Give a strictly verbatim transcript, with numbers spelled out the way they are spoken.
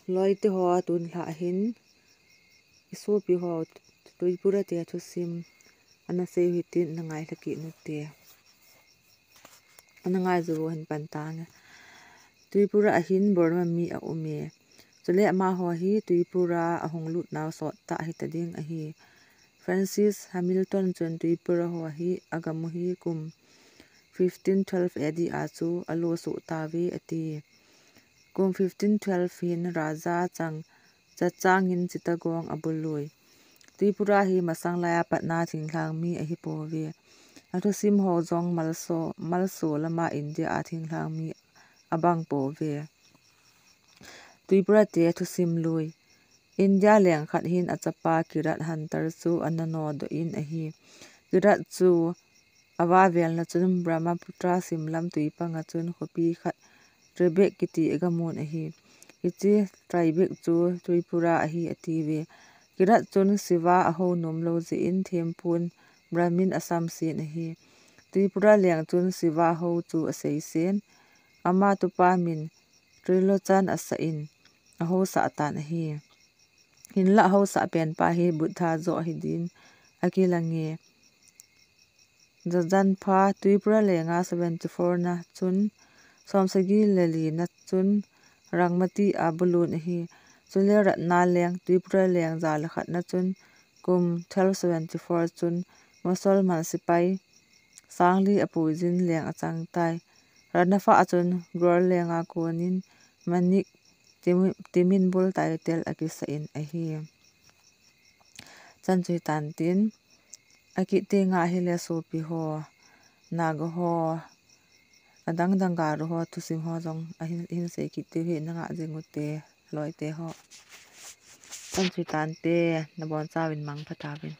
Loite ho, tun lha hin isopi ho Tripura te thusim ana sei u hitin, na ngailha kit ute. Ana ngai jou u hin pan tange. Tripura a hin Burma mi a um e. Chule amaho hi Tripura a hung lut nau sot tah hita ding ahi. Francis Hamilton chun Tripura ho hi agamu hi kum fifteen twelve A D a chu alo suh tauve ati. Kum fifteen twelve hin Raja Chang, Chachang in Chittagong abului. Tripura hi masang laiya patna thinglhang mi ahi pouve. Athusim ho jong malso, malso lama India a thinglhang mi abang pouve. Tripura te thusim lui. India leng khat hin achapa Kirat Hunter chu ana nodoh in ahi. Kirat chu avavelna chun Brahmaputra simlam tui panga chun khopi khat Tribek kiti agamun ahi. Hiche Tribek chu Tripura ahi atiuve. Kirat chun Shiva ahou nom lou jeh in thempun Brahmin asamsen ahi. Tripura leng chun Shiva hou chu aseisen. Ama tupa min Trilochan asah in ahousah tan ahi. Hinlah ahousah penpa hi Buddha joh hidin akilange. Jajanpha Tripura lenga seventy four na chun somsagi le li na chun Rangmati abulun ahi. Chule Ratna leng Tripura leng ja le khat na chun kum twelve seventy four chun Musalman sepai sangli apuijin leng achang tai. Ratna pha a chun Gror lenga konin Manik Timin, Timin bul title akisah in ahi. Chan chu hitan tin, akit tenga hile sopi ho, Naga ho, adang dang Garo ho thusim ho jong ahin, hin sei kit diu hi, na ngah jing ute, loite ho. Chan chu hitan te, nabonchauvin mangpha tauvin.